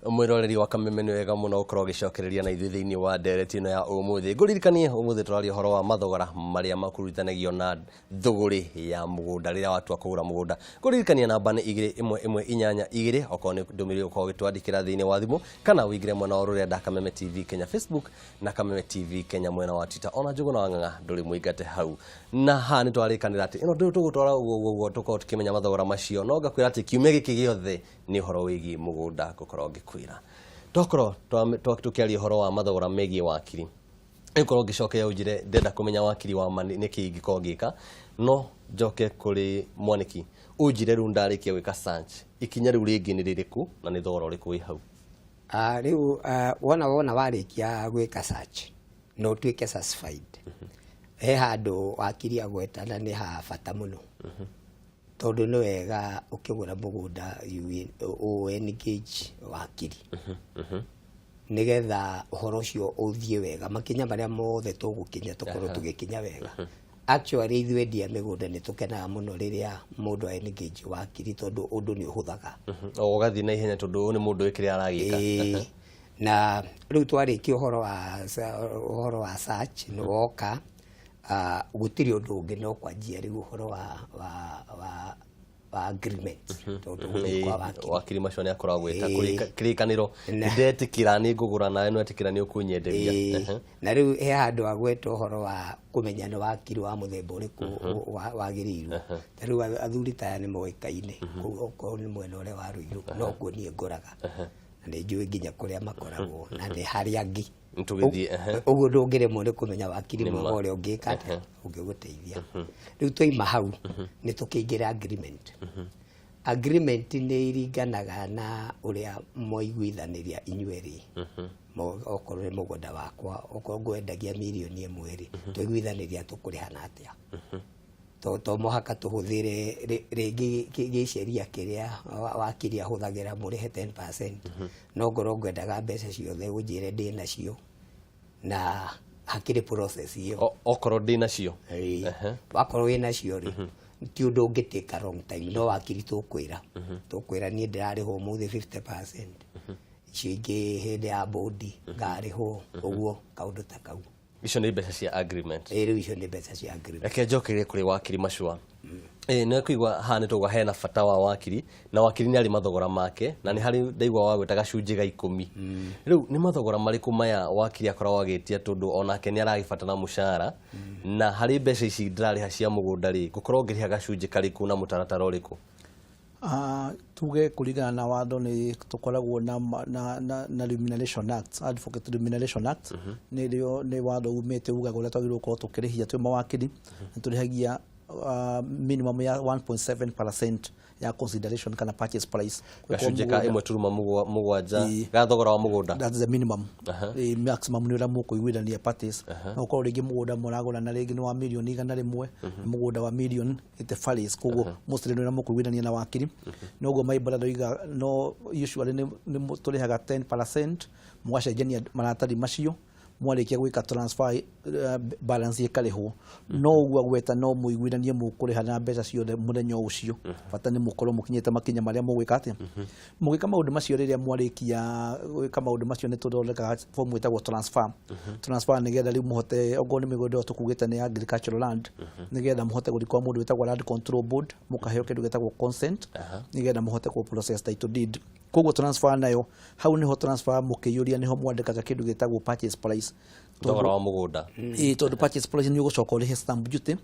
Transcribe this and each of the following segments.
Mwĩroreri wa Kameme, nĩ wega mũno ũkorwo ũgĩcokereria na ithuĩ thĩinĩ wa ndereti ĩno ya ũmũthĩ. Ngũririkanie ũmũthĩ tũraria ũhoro wa mathogora marĩa makururithanagio na thũgũrĩ ya mũgũnda rĩrĩa watua kũgũra mũgũnda. Ngũririkania namba nĩ 21182, okorwo nĩ ndũmĩrĩri ũkorwo ũgĩtwandĩkĩra thĩinĩ wa thimũ, kana ũingĩre mwena wa rũrenda, Kameme TV Kenya Facebook na Kameme TV Kenya mwena wa Twitter. Ona Njũgũna wa Ng'ang'a ndũrĩ mũingate hau. Na haha nĩ twarĩkanĩra atĩ ĩno ndũrĩ tũgũtwara ũguo ũguo ũguo, tũkorwo tũkĩmenya mathogora macio, no ngakwĩra atĩ kiumia gĩkĩ gĩothe nĩ ũhoro wĩgiĩ mũgũnda ngũkorwo ngĩkwĩra. Twakorwo tũkĩaria ũhoro wa mathogora megiĩ wakiri, ĩkorwo ngĩcokeria ũnjĩre ndĩrenda kũmenya wakiri wa ma nĩkĩ ingĩkorwo ngĩka. No njoke kũrĩ Mwanĩki, ũnjĩre rĩu ndarĩkia gwĩka search, ikinya rĩu rĩngĩ nĩ rĩrĩkũ na nĩ thogora ũrĩkũ wĩ hau? Rĩu wona warĩkia gwĩka search na ũtuĩke satisfied, he handũ wakiri agweta na nĩ ha bata mũno, tondũ nĩ wega ũkĩgũra mũgũnda ũ engage wakiri nĩgetha ũhoro ũcio ũthiĩ wega, makinya marĩa mothe tũgũkinya tũkorwo tũgĩkinya wega. Actually, ithuĩ endia mĩgũnda nĩ tũkenaga mũno rĩrĩa mũndũ engage wakiri, tondũ ũndũ nĩ ũhũthaga. O ũgathiĩ na ihenya, tondũ ũyũ nĩ mũndũ wĩ kĩrĩa aragĩka. Ĩĩ. Na rĩu twarĩkia ũhoro wa search, nĩ woka, gũtirĩ ũndũ ũngĩ no kwanjia rĩu ũhoro wa agreement, tondũ tũgũthiĩ kwa wakiri. Wakiri macio nĩ akoragwo gwĩta kĩrĩkanĩro, ndetĩkĩra nĩ ngũgũra, nawe nĩ wetĩkĩra nĩ ũkũnyenderia. Na rĩu he handũ agweta ũhoro wa kũmenya nĩ wakiri wa mũthemba ũrĩkũ wagĩrĩirwo. Ta rĩu athuri ta aya nĩ moĩkaine kũu, okorwo nĩ mwena ũrĩa wa Rũirũ nokuo niĩ ngũraga, na nĩ njũĩ nginya kũrĩa makoragwo na nĩ harĩa angĩ. Nĩtũgĩthiĩ. Ũguo ndũngĩremwo nĩ kũmenya wakiri mwega ũrĩa ũngĩka atĩa, ũngĩgũteithia. Rĩu twaima hau nĩ tũkĩingĩra agreement. Agreement nĩ iringanaga na ũrĩa mwaiguithanĩria inyuerĩ. Okorwo nĩ mũgũnda wakwa, okorwo ngwendagia mirioni 1 rĩ, twaiguithanĩria tũkũrĩhana atĩa. To mũhaka tũhũthĩre rĩngĩ gĩceria kĩrĩa wakiri ahũthagĩra mũrĩhe 10%, no ngorwo ngwendaga mbeca ciothe, ũnjĩre ndĩ nacio na hakĩrĩ process ĩyo. Okorwo ndĩ nacio. Ĩĩ. Wakorwo wĩ nacio rĩ, ti ũndũ ũngĩ take a long time, no wakiri tũkwĩra niĩ ndĩrarĩhwo ũmũthĩ 50%, icio ingĩ hĩndĩ ya bodi ngarĩhwo, ũguo kaũndũ ta kau. Icio nĩ mbeca cia agreement. Ĩĩ, rĩu icio nĩ mbeca cia agreement. Reke njokerie kũrĩ wakiri Macua. Ĩĩ, nĩ kũigua haha nĩ tũgwa hena bata wa wakiri, na wakiri nĩ arĩ mathogora make, na nĩ harĩ ndaigua wa gwĩta gacunjĩ ga 10. Rĩu nĩ mathogora marĩkũ maya wakiri akoragwo agĩtia, tondũ onake nĩ aragĩbatara mũcara, na harĩ mbeca ici ndĩrarĩha cia mũgũnda rĩ, ngũkorwo ngĩrĩha gacunjĩ karĩkũ na mũtaratara ũrĩkũ? Tuge kũringana na watho nĩ tũkoragwo na Remuneration Act, Advocate Remuneration Act, nĩrĩo nĩ watho umĩte ugaga ũrĩa twagĩrĩirwo gũkorwo tũkĩrĩhia twĩ mawakiri. Nĩ tũrĩhagia minimum ya 1.7% ya consideration kana purchase price. Gacunjĩ ka 1.7 ga thogora wa mũgũnda. That's the minimum. Maximum nĩ ũrĩa mũkũiguithania parties. No ũkorwo rĩngĩ mũgũnda mũragũra na rĩngĩ nĩ wa mirioni 100, nĩ mũgũnda wa mirioni, it varies. Koguo mostly nĩ ũrĩa mũkũiguithania na wakiri. Noguo my brother oiga, no usually nĩ tũrĩhaga 10%, mũgacenjania maratathi macio, mwarĩkia gwĩka transfer, balance ĩkarĩhwo. No ũguo agweta, no mũiguithanie mũkũrĩha na mbeca ciothe mũthenya o ũcio, bata nĩ mũkorwo mũkinyĩte makinya marĩa mũgwĩka atĩa, mũgĩka maũndũ macio. Rĩrĩa mwarĩkia gwĩka maũndũ macio, nĩ tũthondekaga form ĩtagwo transfer, nĩgetha rĩu mũhote, okorwo nĩ mĩgũnda ĩyo tũkugĩte nĩ agricultural land, nĩgetha mũhote gũthiĩ kwa mũndũ wĩtagwo Land Control Board, mũkaheo kĩndũ gĩtagwo consent, nĩgetha mũhote kũ process title deed. Koguo transfer nayo, hau niho transfer mũkĩiyũria niho mwandĩkaga kĩndũ gĩtagwo purchase price. Thogora wa mũgũnda. Ĩĩ, tondũ purchase price nĩ ũgũcoka ũrĩhe stamp duty,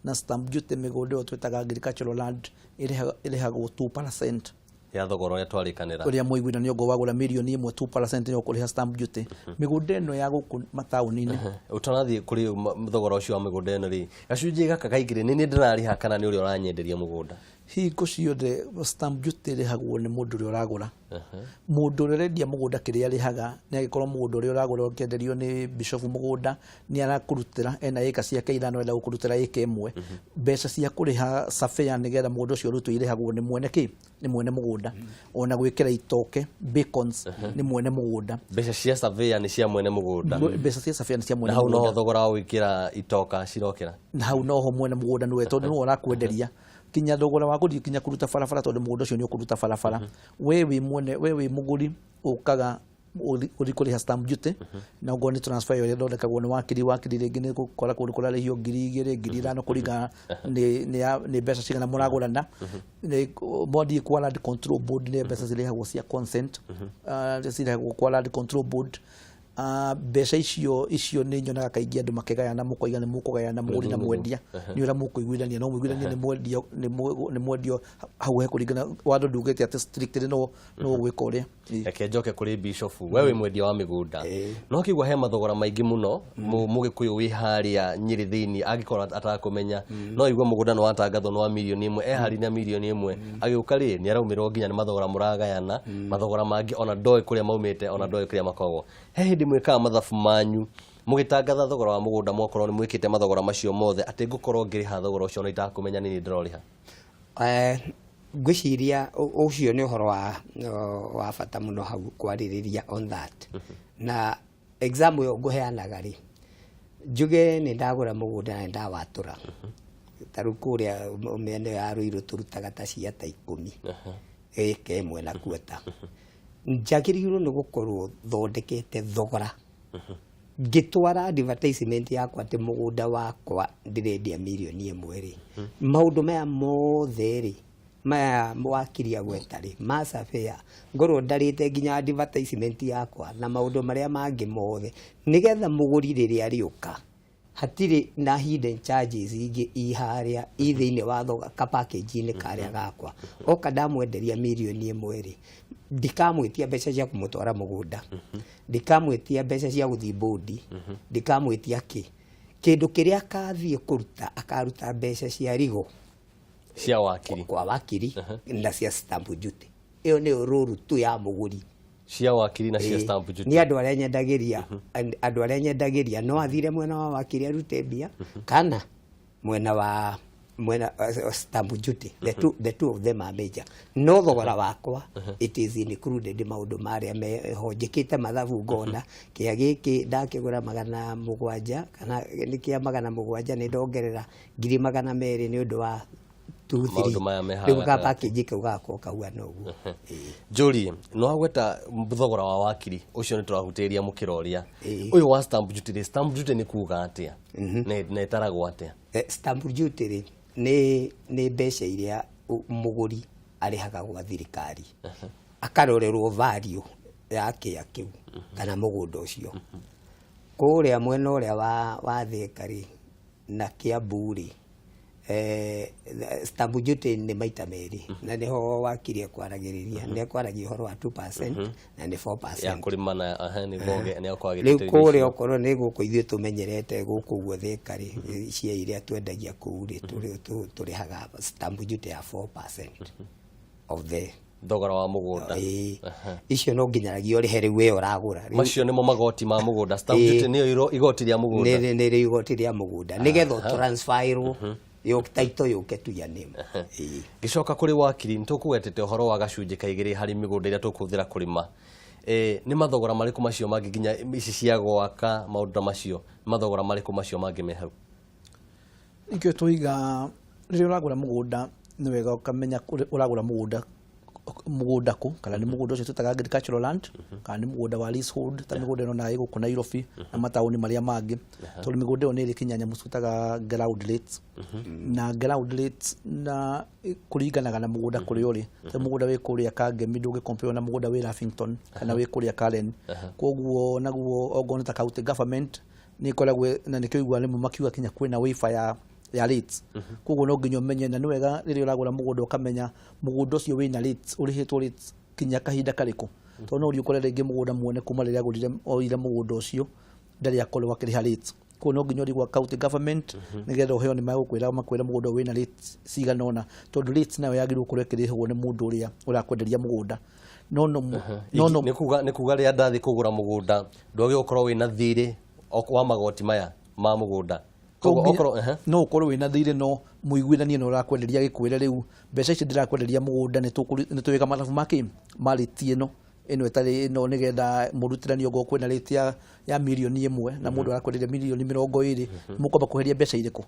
na stamp duty mĩgũnda ĩyo twĩtaga agricultural land ĩrĩhagwo 2% ya thogora ũrĩa twarĩkanĩra. Ũrĩa mwaiguithania. Ũguo wagũra mirioni 1, 2% nĩ ũkũrĩha stamp duty. Mĩgũnda ĩno ya gũkũ mataũni-inĩ. Ũtanathiĩ kũrĩ thogora ũcio wa mĩgũnda ĩno rĩ, gacunjĩ gaka kaingĩ nĩ niĩ ndĩrarĩha kana nĩ ũrĩa ũranyenderia mũgũnda? Hingo ciothe stamp duty ĩrĩhagwo nĩ mũndũ ũrĩa ũragũra. Mũndũ ũrĩa ũrendia mũgũnda, kĩrĩa arĩhaga nĩ agĩkorwo mũgũnda ũrĩa ũragũra ũkĩenderio nĩ bishop, mũgũnda nĩ arakũrutĩra, ena ĩka ciake 5, enda gũkũrutĩra ĩka 1. Mbeca cia kũrĩha surveyor nĩgetha mũgũnda ũcio ũrutwo irĩhagwo nĩ mwene kĩ, nĩ mwene mũgũnda. Ona gwĩkĩra itoke, beacons, nĩ mwene mũgũnda. Mbeca cia surveyor nĩ cia mwene mũgũnda? Mbeca cia surveyor nĩ cia Na mwene hau noho mũgũnda. Thogora wa gwĩkĩra itoka cirokĩra. Na hau noho mwene mũgũnda nĩwe, tondũ nĩwe ũrakwenderia. Kinya thogora wa gũthiĩ kinya kũruta barabara, tondũ mũgũnda ũcio nĩ ũkũruta barabara. We wĩ mwene, we wĩ mũgũri, ũkaga ũthiĩ kũrĩha stamp duty, na okorwo nĩ transfer ĩyo ĩthondekagwo nĩ wakiri. Wakiri rĩngĩ nĩ gũkora kũndũ kũrarĩhio 2000, 5000, kũringana nĩ mbeca cigana mũragũrana. Nĩ mwathiĩ kwa Land Control Board, nĩ mbeca cirĩhagwo cia consent, cirĩhagwo kwa Land Control Board. Mbeca icio nĩ nyonaga kaingĩ andũ makĩgayana, mũkoiga nĩ mũkũgayana mũgũri na mwendia, nĩ ũrĩa mũkũiguithania, no mũiguithanie nĩ mwendio, nĩ mwendio hau hekũringana. Watho ndugĩte atĩ strictly no gwĩka ũrĩa. Reke njoke kũrĩ Bishop. We wĩ mwendia wa mĩgũnda, no kĩgua he mathogora maingĩ mũno. Mũgĩkũyũ wĩ harĩa Nyĩrĩ thĩinĩ angĩkorwo atakũmenya, no igue mũgũnda nĩ watangathwo nĩ wa 1 million, eharĩ na 1 million, agĩũka rĩ, nĩ araumĩrwo nginya nĩ mathogora mũragayana, mathogora mangĩ ona ndoĩ kũrĩa maumĩte, ona ndoĩ kũrĩa makoragwo. He hĩndĩ mwĩkaga mathabu manyu mũgĩtangatha thogora wa mũgũnda, mwakorwo nĩ mwĩkĩte mathogora macio mothe atĩ ngũkorwo ngĩrĩha thogora ũcio ona itakũmenya nĩ niĩ ndĩrorĩha? Ngwĩciria ũcio nĩ ũhoro wa bata mũno hau kwarĩrĩria on that. Na example ĩyo ngũheanaga rĩ, njuge nĩ ndagũra mũgũnda na nĩ ndawatũra, ta rĩu kũrĩa mĩena ĩyo ya Rũirũ tũrutaga ta cia ta 10 ĩka ĩmwe na kuota, njagĩrĩirwo nĩ gũkorwo thondekete thogora ngĩtwara advertisement yakwa atĩ mũgũnda wakwa ndĩrendia 1 million rĩ. Maũndũ maya mothe rĩ, maya wakiri agweta rĩ, ma surveyor, ngorwo ndarĩte nginya advertisement yakwa na maũndũ marĩa mangĩ mothe, nĩgetha mũgũri rĩrĩa arĩũka hatirĩ na hidden charges ingĩ i harĩa i thĩinĩ wa ka package-inĩ karĩa gakwa. Oka ndamwenderia 1 million rĩ, ndikamwĩtia mbeca cia kũmũtwara mũgũnda, ndikamwĩtia mbeca cia gũthiĩ bodi, ndikamwĩtia kĩ. Kĩndũ kĩrĩa akathiĩ kũruta, akaruta mbeca cia rigo cia wakiri, kwa wakiri na cia stamp duty. Ĩyo nĩyo rũru tu ya mũgũri. Cia wakiri na cia stamp duty. Nĩ andũ arĩa nyendagĩria, andũ arĩa nyendagĩria no athire mwena wa wakiri arute mbia kana mwena wa mwena stamp duty. The two of them are major, no thogora wakwa it is included maũndũ marĩa meho. Njĩkĩte mathabu ngona kĩa gĩkĩ ndakĩgũra 700 kana nĩ kĩa 700, nĩ ndongerera 200,000 nĩ ũndũ wa two, three. Maũndũ maya me haha Rĩu ka gatagatĩ. Package kau gagakorwo kahuana ũguo. Ĩĩ. Njũrie, nĩ wagweta thogora wa wakiri ũcio, nĩ tũrahutĩria mũkĩroria ũyũ wa stamp duty rĩ, stamp duty nĩ kuga atĩa na ĩtaragwo atĩa? Stamp duty rĩ, nĩ mbeca iria mũgũri arĩhaga gwa thirikari akarorerwo value ya kĩa kĩu kana mũgũnda ũcio. Kũrĩa mwena ũrĩa wa Thĩka rĩ na Kiambu rĩ, stamp duty nĩ maita merĩ, na nĩho wakiri ekwaragĩrĩria, nĩ ekwaragia ũhoro wa 2% na nĩ 4%. Ya kũrĩma na aha, nĩguo nĩ akwagĩrĩte. Rĩu kũrĩa okorwo nĩ gũkũ ithuĩ tũmenyerete gũkũ ũguo Thĩka rĩ, cia iria twendagia kũu rĩ, tũrĩhaga stamp duty ya 4% of the thogora wa mũgũnda. Ĩĩ. Icio no nginyanagia ũrĩhe rĩu we ũragũra. Macio nĩmo magoti ma mũgũnda, stamp duty nĩyo igoti rĩa mũgũnda. Nĩ igoti rĩa mũgũnda nĩgetha ũtransferirwo yo title yũke to your name. Ĩĩ. Gĩcoka kũrĩ wakiri, nĩ tũkũgwetete ũhoro wa gacunjĩ ka igĩrĩ harĩ mĩgũnda ĩrĩa tũkũhũthĩra kũrĩma. Nĩ mathogora marĩkũ macio mangĩ, nginya ici cia gwaka, maũndũ ta macio, nĩ mathogora marĩkũ macio mangĩ me hau? Nikĩo tũiga rĩrĩa ũragũra mũgũnda nĩ wega ũkamenya ũragũra mũgũnda kũ, kana nĩ mũgũnda ũcio twĩtaga agricultural land kana nĩ mũgũnda wa leasehold, ta mĩgũnda ĩno naĩ gũkũ Nairobi na mataũni marĩa mangĩ, tondũ mĩgũnda ĩyo nĩ ĩrĩ kinya nyamũ twĩtaga ground rates, na ground rates na kũringanaga na mũgũnda kũrĩa ũrĩ. Ta mũgũnda wĩ kũrĩa Kangemi ndũngĩ compare na mũgũnda wĩ Lavington kana wĩ kũrĩa Karen. Koguo naguo ongorwo nĩ ta county government nĩ ĩkoragwo na nĩkĩo iguaga rĩmwe makiuga kinya kwĩna waiver ya rates. Koguo no nginya ũmenye, na nĩ wega rĩrĩa ũragũra mũgũnda ũkamenya mũgũnda ũcio wĩna rates, ũrĩhĩtwo rates kinya kahinda karĩkũ, tondũ no ũthiĩ ũkore rĩngĩ mũgũnda muone kuma rĩrĩa agũrire oire mũgũnda ũcio ndarĩ akorwo akĩrĩha rates. Koguo no nginya ũthiĩ gwa county government nĩgetha ũheo, nĩ magũkwĩra makwĩra mũgũnda ũyũ wĩna rates cigana ũna, tondũ rates nayo yagĩrĩirwo gũkorwo ĩkĩrĩhwo nĩ mũndũ ũrĩa ũrakwenderia mũgũnda, no no no no Nĩ kuga rĩrĩa ndathiĩ kũgũra mũgũnda ndwagĩrĩirwo gũkorwo wĩna thirĩ wa magoti maya ma mũgũnda. Koguo okorwo No ũkorwo wĩna thirĩ, no mũiguithanie na ũrakwenderia, gĩkwĩre rĩu mbeca ici ndĩrakwenderia mũgũnda nĩ tũwĩka mathabu ma kĩ ma rate ĩno. Ĩno ĩtarĩ ĩno nĩgetha mũrutithanie okorwo kwĩna rate ya 1 million na mũndũ arakwenderia 20 million, mũkwamba kweheria mbeca irĩkũ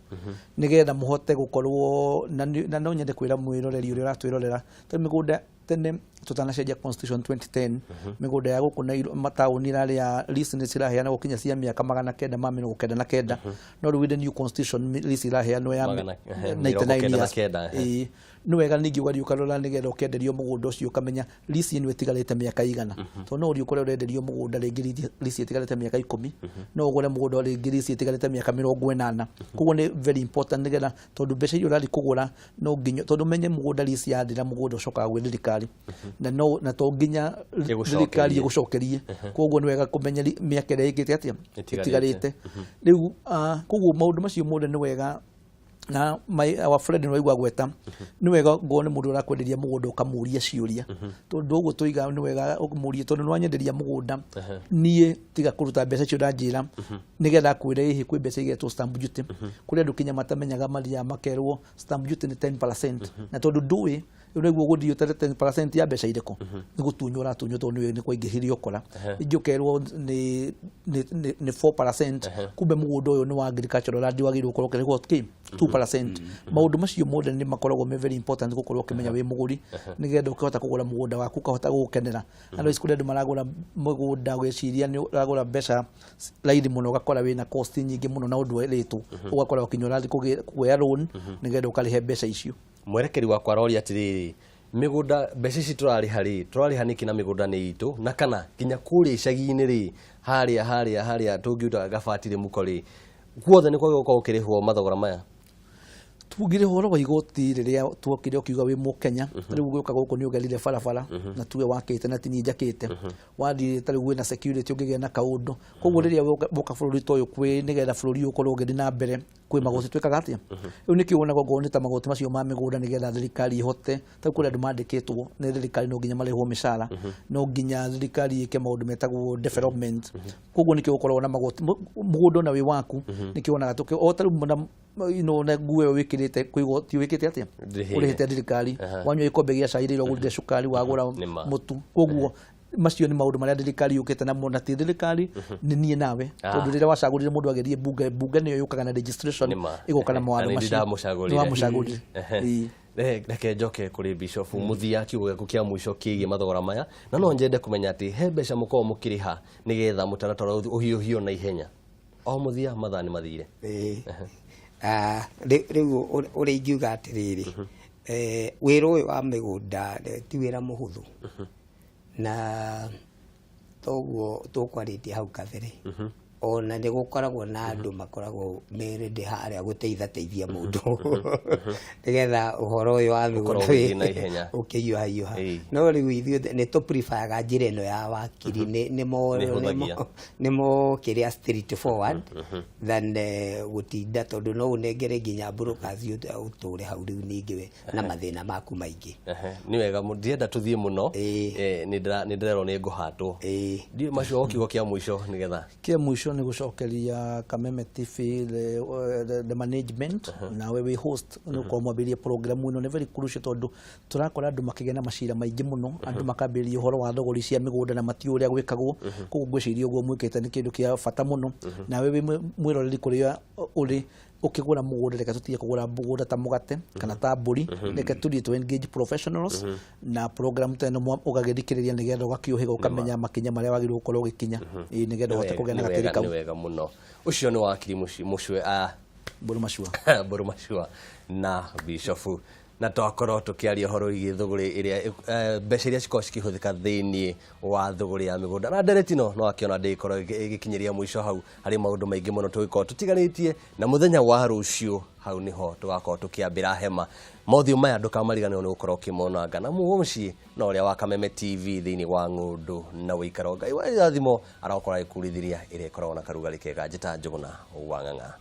nĩgetha mũhote gũkorwo na no nyende kwĩra mwĩroreri ũrĩa ũratwĩrorera, tondũ mĩgũnda tene tutanacenjia constitution 2010, mĩgũnda ya gũkũ na mataũni ĩrarĩ ya lease, nĩ ciraheanagwo kinya cia mĩaka 999, no rĩu with the new constitution lease iraheanwo ya 99 years. 99. Ĩĩ, nĩ wega ningĩ ũgathiĩ ũkarora nĩgetha ũkĩenderio mũgũnda ũcio ũkamenya lease ĩno ĩtigarĩte mĩaka igana, tondũ no ũthiĩ ũkore ũrenderio mũgũnda rĩngĩ lease ĩtigarĩte mĩaka 10, no ũgũre mũgũnda rĩngĩ lease ĩtigarĩte mĩaka 80. Koguo nĩ very important nĩgetha, tondũ mbeca iria ũrathiĩ kũgũra no nginya, tondũ menye mũgũnda lease yathira mũgũnda ũcokaga gwĩ thirikari na no na to nginya thirikari ĩgũcokerie. Koguo nĩ wega kũmenya mĩaka ĩrĩa ĩkĩte atĩa ĩtigarĩte rĩu. Koguo maũndũ macio mothe nĩ wega na my our friend nĩ waigua gweta nĩ wega ngorwo nĩ mũndũ ũrakwenderia mũgũnda ũkamũria ciũria, tondũ ũguo tũiga nĩ wega ũmũrie, tondũ nĩ wanyenderia mũgũnda niĩ tiga kũruta mbeca icio ũranjĩra nĩgetha akwĩre ĩhĩ kwĩ mbeca igetwo stamp duty. Kũrĩ andũ kinya matamenyaga, mathiaga makerwo stamp duty nĩ 10%, na tondũ ndũĩ rĩu nĩguo gũthiĩ ũtere 10% ya mbeca irĩkũ, nĩ gũtunywo ũratunywo, tondũ nĩ kwaingĩhirie ũkora. Ingĩ ũkerwo nĩ 4%, kumbe mũgũnda ũyũ nĩ wa agricultural land, wagĩrĩirwo gũkorwo ũkĩrĩhwo kĩ 2%. Maũndũ macio mothe nĩ makoragwo me very important gũkorwo ũkĩmenya wĩ mũgũri nĩgetha ũkĩhota kũgũra mũgũnda waku ũkahota gũũkenera. Otherwise kũrĩ andũ maragũra mũgũnda ũgeciria nĩ ũragũra mbeca raithi mũno, ũgakora wĩna cost nyingĩ mũno na ũndũ ĩrĩtwo, ũgakora ũkinya ũrathiĩ kuoya loan nĩgetha ũkarĩhe mbeca icio. Mwerekeri wakwa aroria atiriri, mĩgũnda mbeca ici tũrarĩha rĩ, tũrarĩha nĩkĩ na mĩgũnda nĩ itũ, na kana nginya kũrĩa icagi-inĩ rĩ, harĩa tũngiuga gabati rĩ, mũko rĩ, guothe nĩ kwagĩrĩirwo gũkorwo gũkĩrĩhwo mathogora maya? Tugire ũhoro wa igoti rĩrĩa tuokire ũkiuga wĩ mũkenya, rĩu ũgĩũka gũkũ nĩ ũgerire barabara na tuge wakĩte na ti niĩ njakĩte, wathiĩ ta rĩu wĩna security ũngĩgĩa na kaũndũ. Koguo rĩrĩa woka bũrũri ta ũyũ kwĩ nĩgetha bũrũri ũyũ ũkorwo ũgĩthiĩ na mbere kwĩ magoti twĩkaga atĩa. Rĩu nĩkĩo wonaga okorwo nĩ ta magoti macio ma mĩgũnda nĩgetha thirikari ĩhote, ta kũrĩ andũ mandĩkĩtwo nĩ thirikari, no nginya marĩhwo mĩcara, no nginya thirikari ĩke maũndũ metagwo development. Koguo nĩkĩo gũkoragwo na magoti. Mũgũnda ona wĩ waku nĩkĩo wonaga tũkĩ o ta rĩu na na nguo ĩyo wĩkĩrĩte kwĩ igoti wĩkĩte atĩa? Ndĩhĩire. Ũrĩhĩte thirikari. Wanyua gĩkombe gĩa cai rĩrĩa ũgũrire cukari, wagũra Nĩma. mũtu. Koguo macio nĩ maũndũ marĩa thirikari yũkĩte namo, na ti thirikari, nĩ niĩ nawe, tondũ rĩrĩa wacagũrire mũndũ agĩthiĩ bunge, bunge nĩyo yũkaga na legislation, Nĩma. ĩgoka na mawatho Na nĩ macio. ndamũcagũrire. Nĩ wamũcagũrire. Ĩĩ. Reke njoke kũrĩ Bishop mũthia, kiugo gĩaku kĩa mũico kĩgiĩ mathogora maya, na no nyende kũmenya atĩ he mbeca mũkoragwo mũkĩrĩha nĩgetha mũtaratara ũhiũhio na ihenya. O mũthia, mathaa nĩ mathire. Ĩĩ. Rĩu ũrĩa ingiuga atĩrĩrĩ, wĩra ũyũ wa mĩgũnda ti wĩra mũhũthũ, na toguo tũkwarĩtie hau kabere, ona nĩ gũkoragwo na andũ makoragwo me ready harĩa gũteithateithia mũndũ nĩgetha ũhoro ũyũ wa mĩgũnda ũkorwo ũgĩthiĩ na ihenya. Ũkĩhiũhahiũha. No rĩu ithuĩ nĩ tũ prefer njĩra ĩno ya wakiri, nĩ Nĩ ĩhũthagia. Nĩ mo kĩrĩa straight forward than gũtinda, tondũ no ũnengere nginya brokers ũtũre hau rĩu ningĩ we na mathĩna maku maingĩ. Nĩ wega ndirenda tũthiĩ mũno. Nĩ ndĩrerwo nĩ ngũhatwo. Ndiũĩ macio o kiugo kĩa mũico nĩgetha Kĩa mũico nĩ gũcokeria Kameme TV, the management, nawe wĩ host, nĩ gũkorwo mwambĩrĩrie program ĩno. Nĩ very crucial, tondũ tũrakora andũ makĩgĩa na macira maingĩ mũno, andũ makambĩrĩria ũhoro wa thogori cia mĩgũnda na matiũĩ ũrĩa gwĩkagwo. Koguo ngwĩciria ũguo mwĩkĩte nĩ kĩndũ kĩa bata mũno. Nawe wĩ mwĩroreri kũrĩa ũrĩ ũkĩgũra mũgũnda, reke tũtige kũgũra mũgũnda ta mũgate kana ta mbũri, reke tũthiĩ tũ engage professionals na program ta ĩno ũgagĩthikĩrĩria nĩgetha ũgakĩũhĩga, ũkamenya makinya marĩa wagĩrĩirwo gũkorwo ũgĩkinya. Ĩĩ, nĩgetha ũhote kũgĩa na Nĩ gatĩri wega, kau. Nĩ wega mũno. Ũcio nĩ wakiri Mũcwe Mbũrũ Macua. Mbũrũ Macua na Bishofu, na twakorwo tũkĩaria ũhoro wĩgiĩ thũgũrĩ ĩrĩa mbeca iria cikoragwo cikĩhũthĩka thĩinĩ wa thũgũrĩ ya mĩgũnda. Na ndereti no no akĩona ndĩgĩkorwo ĩgĩkinyĩria mũico hau harĩ maũndũ maingĩ mũno tũgĩkorwo tũtiganĩtie, na mũthenya wa rũciũ hau nĩho tũgakorwo tũkĩambĩra hema. Mothiũ maya ndũkamariganĩrwo nĩ gũkorwo ũkĩmonanga na mũciĩ na ũrĩa wa Kameme TV thĩinĩ wa ng'ũndũ na ũikaro. Ngai wa irathimo arokorwo agĩkurithĩria ĩrĩa ĩkoragwo na karugarĩ kega. Njĩta Njũgũna wa Ng'ang'a.